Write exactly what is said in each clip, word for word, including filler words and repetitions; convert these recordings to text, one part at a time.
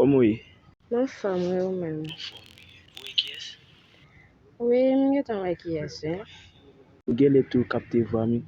Kòman w ye? M anfòm, wi, ou menm? Ou wè kiyès? Wi, m gentan wè kiyès, wi. Ou genlè tou kapte vwa m, wi.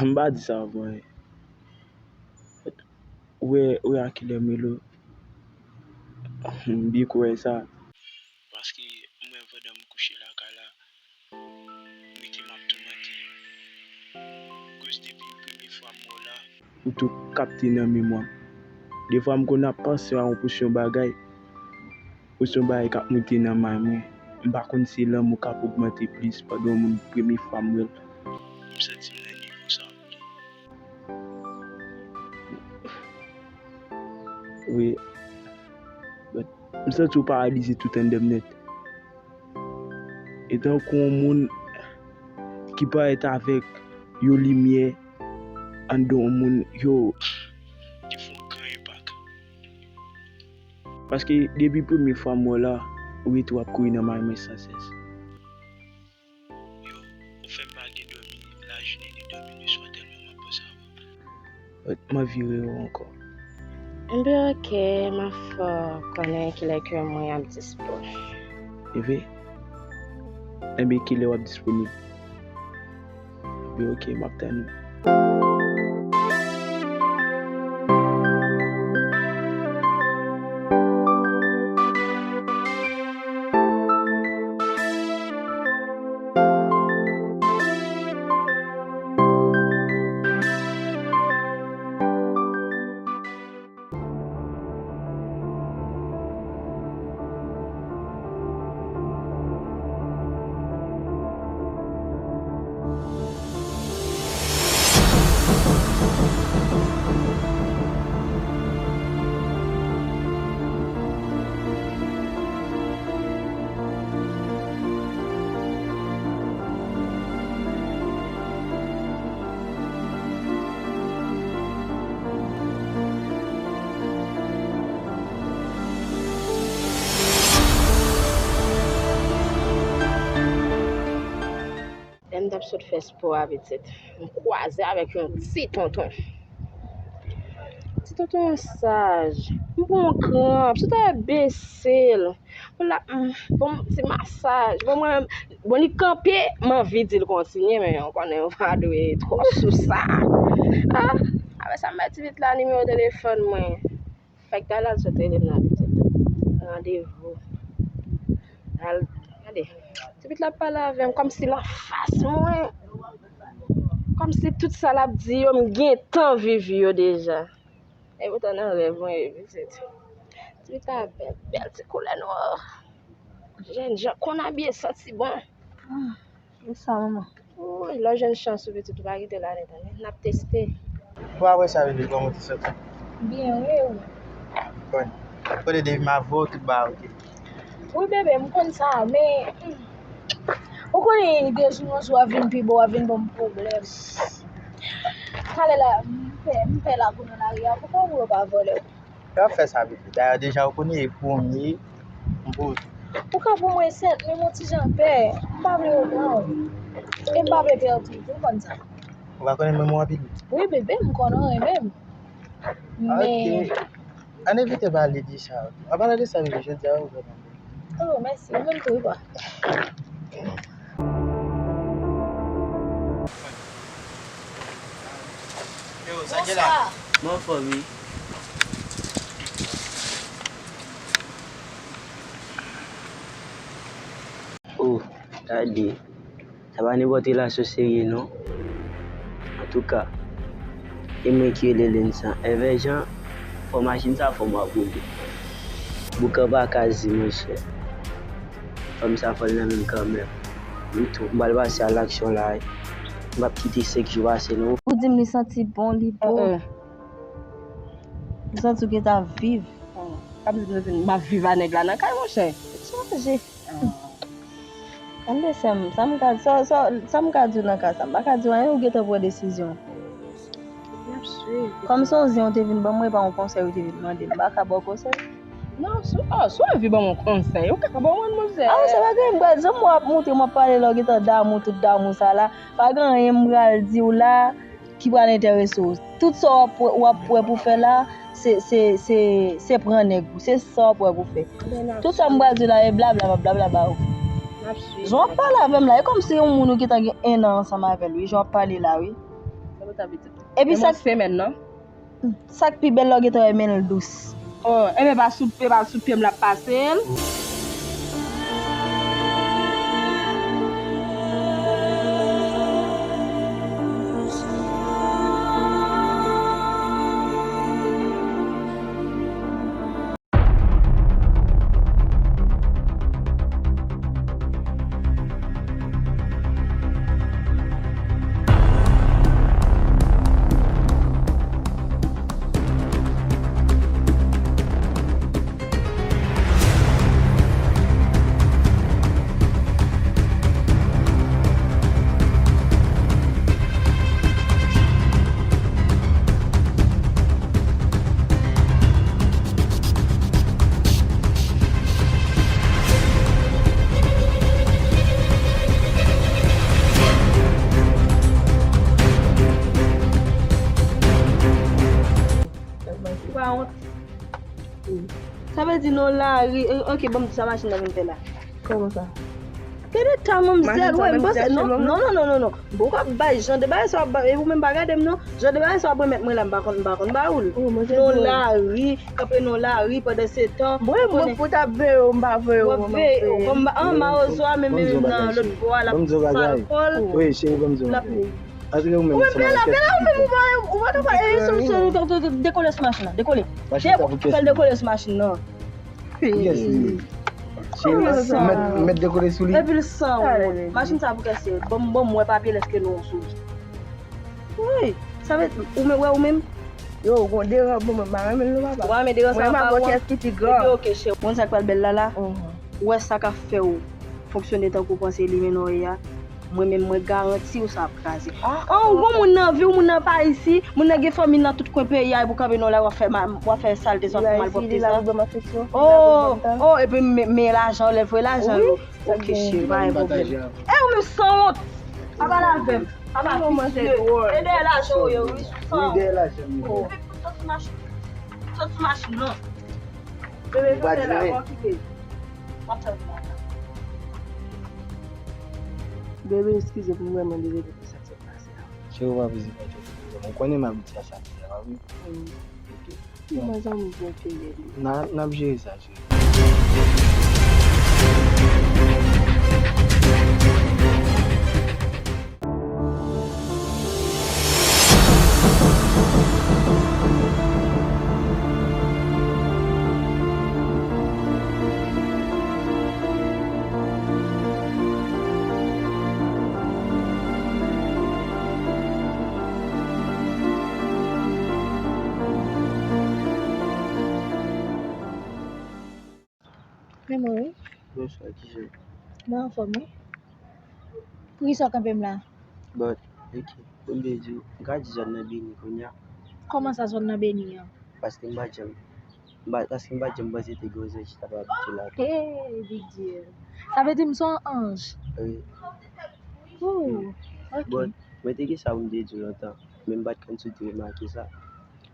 M pa di sa pou anyen. Ou wè, ou wè a kilè m rele w? M byen kwè sa. Paske mwen, pandan m kouche lakay la, m rete m ap toumante. Koz depi premye fwa m wè w la, ou tou kapte nan memwa m. Defwa m konn ap panse a yon pousyon bagay, pousyon bagay k ap moute nan may mwen. M pa konn si lanmou k ap ogmante plis pandan yon moun premye fwa m wè l. M santi m nan nivo sa wi. Wi. But, m santi w paralize tout anndan m nèt. E tankou yon moun ki parèt avèk yon limyè anndan yon moun, yo. Te fè yon gran enpak. Paske depi premye fwa m wè w la, ou rete w ap kouri nan may mwen sansès. Yo, ou fè m pa gen dòmi, lajounen ni dòmi ni swa tèlman m ap panse a ou. M anvi rele w ankò. Ebyen, oke, m ap fè w konnen kilè ke mwen ap dispo. Ebyen, ebyen, kilè w ap disponib? Ebyen, oke, m ap tann ou. Lè m t ap sot fè spò a, pitit, m kwaze avèk yon ti tonton. Ti tonton an saj. M pran yon kranp, sou ta bese l. Pou l ap, mm, bon, ti masaj. Bon, mwen, bon, li kanpe, m anvi di l kontinye, men ou konnen, ou pa dwe twò sou sa. Ah, apre sa, m bay ti pitit la nimewo telefòn mwen. Fèk talè l sot rele m nan pitit. Randevou. Al, gade, ti pitit la ap pale avè m kòmsi l anfas mwen. Kòmsi tout sa l ap di yo, m gentan viv yo deja. E poutan nan rèv mwen ye, pitit. Ti pitit la bèl, bèl ti koulè nwa. Jènjan konn abiye, santi bon. Ah, e sa, manman? Woy, lè w jwenn chans ou pitit, ou pa kite l ale, tande? N ap teste. Bon, apre sa, bebe, kòman w te santi? Byen, wi, wi. Bon. Kote depi m avè w, tout bagay oke? Wi, bebe, m konn sa, men, hmm, ou konnen, de jou an jou, w ap vin pi bon, w ap vin ban m pwoblèm. Talè la, m pè, m pè lakou nan lari a, poukò ou pa vòlè? Yo ap fè sa, bebe. Dayè, deja, ou konnen, e premye, m pou ou. Ou ka pou mwen sèt, men m yon ti jan pè. M pa vle yo pran w. E m pa vle pè w tou, ou konn sa. Ou pa konnen m renmen w anpil? Wi, bebe, m konnen w renmen m. Men. Ok. Ann evite pale de sa. An palan de sa, bebe, jodi a, ou vrèman bèl. Oh, mèsi. Ou menm tou, wi, pa. Yo, sa gen la? Bonswa. Mwen anfòm, wi. Oh, gade. Sa pa nenpòt relasyon serye, non. Antouka, e mwen ki rele Lensa. Envè jan, fò machin sa fò m ap woule. Boukan pa kazi, monchè. Fanm sa fò l nan men m kanmenm. Wi tou, m pral pase a laksyon la, wi. M p ap kite senk jou pase, non. Ou di m li santi bon, li bo. Li santi w gentan viv. Sa vle di m ap viv a nèg la nan kay, monchè. Chanje. Tande, sè m, sa m ka, sa, sa, sa m ka di w nan ka sa? M pa ka di w anyen, ou gentan pran desizyon. M ap swiv. Kòm se yon zen ou te vin ban mwen, e pa yon konsèy ou te vin mande m, m pa ka ba w konsèy. Non, si, oh, si w anvi ban mwen konsèy, ou ka ban mwen, monchè. Ah, sa pa gen, m pral di w, m ap montre, m ap pale la, w gentan damou, tout damou sa la. Pa gen anyen m pral di w la ki pral enterese w. Tout sa w ap, w ap wè pou fè la, se, se, se, se pran nèg ou, se sa w ap wè pou fè. Tout sa m pral di la, e blabla, m ap blabla ba ou. Jan w ap pale avè m la, e kòmsi yon moun ou gentan gen en an ansanm avè l, wi, jan w ap pale la, wi. Epi sa, semèn nan. Sa k pi bèl la, w gentan wè men l dous. Oh, enben, pa sou, e pa sou pye m l ap pase l. Ou pa wont? Sa vle di nou lari, eh, ok, ban m di sa machin nan vin fè la. Kòman sa? Gade ta manmzèl, wè, m panse, non, non, non, non, non, non. Bon, w ap bay jan de bagay sa w ap bay, e ou menm pa gade m, non. Jan de bagay sa w ap remèt mwen la, m pa konn, m pa konn ba ou l. Nou lari, kanpe nou lari pandan se tan. Mwen, mwen pou ta veye w, m pa veye w, w ap veye, kòm an mawozo a, menm, menm nan lòt bò a, l ap sal kò l. Wi, cheri, ban m di w yon bagay. Antre ou menm ansanm avèk kèt pitit la. Ou pa ka fè, eh, sou, sou, dekole sou machin nan, dekole. Machin sa pou kèt pitit. Fè l dekole sou machin nan. Pou kèt li ye? Cheri, mèt, mèt dekole sou li. Epi l san wont. Machin sa pou kèt li ye. Ban m, ban m wè papye l èske non sou li. Wi, sa vle di, ou menm, wè ou menm. Yo, ou gon deran pou mwen, m pa renmen l non, papa. Ou pa renmen deran sa, papa, ou an? Kèt pitit gran. Epi, ok, cheri. Ou konn sa k pral bèl la, la? Ou wè sa k ap fè w fonksyone tankou w panse li men non ye a, mwen menm mwen garanti w sa ap kraze. An, ou gon moun nan vi w, moun nan pa isi, moun nan gen fanmi nan tout kwen peyi a, epi w kanpe nan lari w ap fè ma-, w ap fè salte sa, w ap fè malpwòpte sa. Oh, oh, epi men, men lajan, lè voye lajan yo. Ok, cheri, pa gen pwoblèm. E ou menm sanwont! Pa pale avè m. Pa pale avè m. E dèyè lajan w ye, wi, sanwont. Wi, dèyè lajan m ye. Sot sou machin. Sot sou machin nan. Bebe, fè la, mwen kite. Bebe, eskize pou mwen, mwen dezole pou sa k sot pase a. Cheri, ou pa bezwen fè tèt ou pwoblèm. Ou konnen m abitye a sa k fè a, wi. Mm. Ok. Mezanmi, byen serye li. N a, n ap jere sa, cheri. Renmen wi. Bonswa, kijan? Mwen anfòm wi. Poukisa w kanpe m la? Bon, ok. Pou m te di w, m ka di zòn nan beni kounye a. Kòman sa zòn nan beni an? Paske m pa t janm, m pa, paske m pa t janm panse te gen yon zanj ki t ap abite la tou. Hey, big deal. Sa vle di m se yon anj? Wi. Oh, ok. Bon, mwen te gen sa pou m te di w lontan, men m pa t konn si w te remake sa.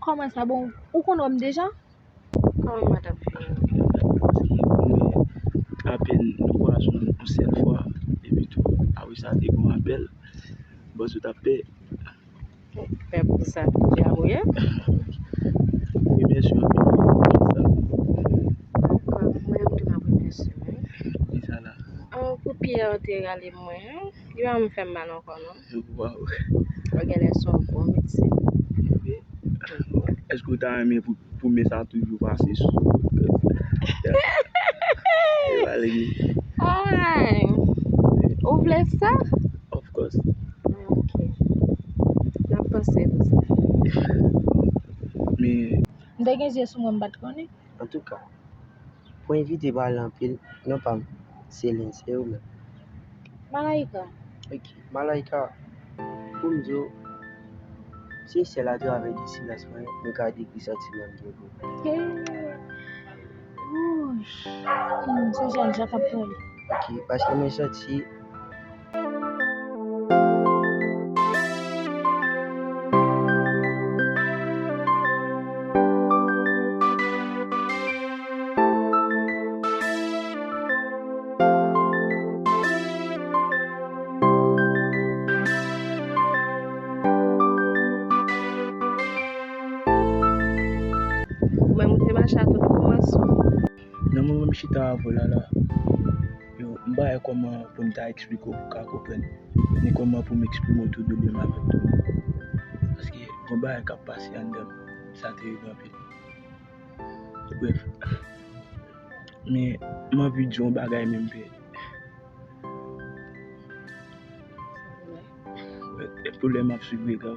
Kòman sa? Bon, ou konn wè m deja? Kòman w t ap fè? Paske mwen apèn nou kwaze yon, yon sèl fwa, epi tou, apre sa, te gen yon apèl, m panse w t ap pè. Pè pou sa, te djabouye? Remèsye w anpil pou sa. Ankò, mwen menm tou m ap remèsye w, wi. Poukisa la? Oh, pou pye a w te rale mwen, wi. Li pa menm fè m mal ankò, non. Waw. Ou genlè se yon bon medsen. Èske w ta renmen pou, pou men sa toujou pase sou ou? Alright. Ou vle sa? Of course. Ah, ok. N ap panse pou sa. Men. M te gen zye sou mwen, m pa t konnen. Antouka, pou envite pale anpil, non pa m, Celine, se ou menm. Malaika. Ok, Malaika, pou m di w, se sèl atravè de silans mwen, mwen ka dekri santiman m gen pou ou. Hey. Wouch. Hmm, se jèn jan k ap pale. Ok, paske mwen santi, Ki tan avè w la la, yo, m pa wè kòman pou m ta eksplike w pou w ka konprann, ni kòman pou m eksprime w tou de menm avèk tou. Paske gon bagay k ap pase anndan m, sa te rive anpil. Brèf, men m anvi di w yon bagay menm pè. Epi lè m ap swiv rega w,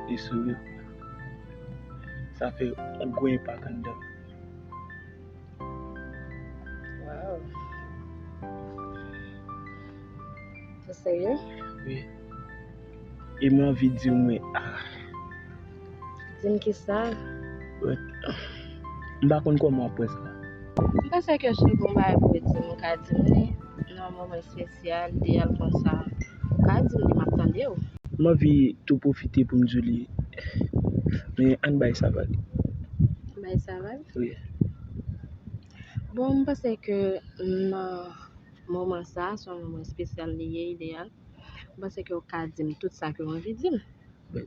li souri, sa fè yon gwo enpak anndan m. Wow. Ou serye? Wi. E mwen anvi di w, mwen, ah. Di m kisa? Mwen, m pa konn kòman w ap wè sa. M panse ke si w gon bagay pou w di m, ou ka di m li nan yon moman espesyal, ideyal konsa. Ou ka di m li, m ap tande w. M anvi tou pwofite pou m di w li. Men ann bay sa vag. Bay sa vag? Wi. Bon, m panse ke nan moman sa, se yon moman espesyal li ye, ideyal. M panse ke w ka di m tout sa ke w anvi di m. Men,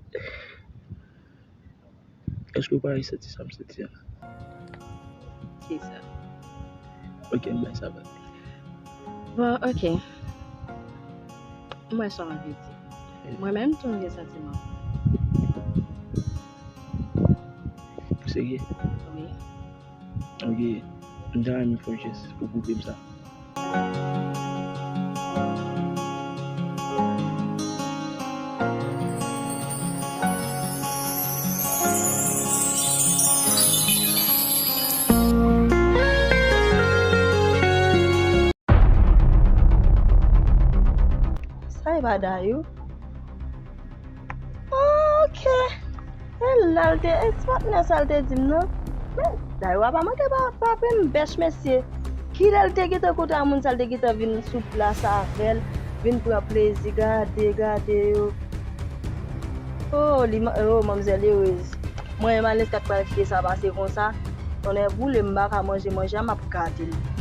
èske w pa resanti sa m santi a? Ki sa? Ok, m bay sa vag. Bon, ok. M wè sa w anvi di. Mwen menm tou m gen santiman. Ou serye? Wi. Ok, m ta renmen fè yon jès pou pwouve m sa. Sa e pa Dayou? Ok. E la l te, e patnè sa l te di m nan. Men, Dayou a pa manke pa, pa pran m bèch, mesye. Kilè l te gentan kontre a moun sa, l te gentan vin sou plas avè l, vin pran plezi, gade, gade yo. Oh, li, oh, manmzèl erez. Mwen, Manes kat pral kite sa pase konsa. Tonnè boule, m pa ka manje manje a, m ap gade l.